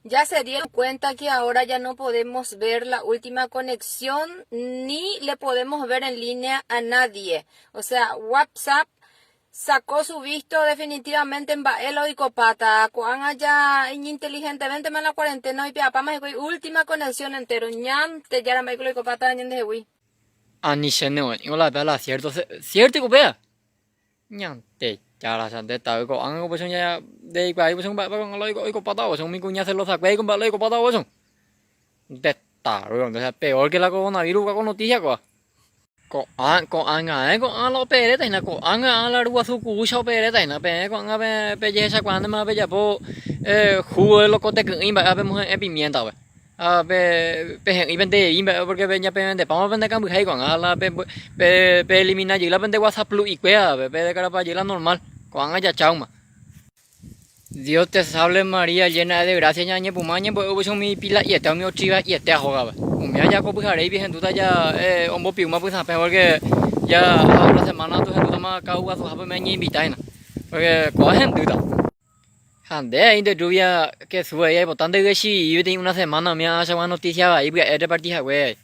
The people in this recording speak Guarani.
Ya se dieron cuenta que ahora ya no podemos ver la última conexión ni le podemos ver en línea a nadie. O sea, WhatsApp sacó su visto definitivamente mba'e la oikopáta. Ko'ág̃a ja iñinteligentevéntema la cuarentena oipe'apáma hikuái última conexión entero. Ñandejára mba'éiko la oikopáta ñandehegui. Ani che neoĩko la péa la cierto, cierto iko péa. Ñandejára che nde tavy ko'ág̃a ko upéicha ndeikuaái upéicha mba'épa ko'ág̃a la oikopáta upéicha umi kuña celosakue ko mba'e la oikopáta upéicha. Nde tavy nde peor que la coronavirus ko noticia kóa. Ko'ã ko'ág̃ae ko'ã la operéta hína ko'ág̃a la ryguasu ku'úicha operéta hína peẽ ko'ág̃a pejehechakuaántema pejapo jugo de locoteky'ỹi mba'éva pemohe'ẽ pimienta-pe. Ha pe pehe'ỹi pende rei mba'e porque pe ñapevendepáma pende kambyhái ko'ág̃a la pe pe elimina jey la pende WhatsApp plu'ikuévape pe dekarapa jey la normal ko'ág̃a jacháuma. Dios te salve María llena de gracia ñañepuma ñembo'e upéicha umi pila'iete umi otriva'iete hógape umíva ja ko pyharéipi hendúta ja ombopiúma pysãpẽ porque ja la otra semana tohendútama ka'aguasuhápe umi añeinvita hína porque kóva hendýta. Ha nde aĩ nde rubia Jesús aĩ aipota nde yvy chivivi peteĩ una semana umi ãchagua noticia vai pya'e reparti hague.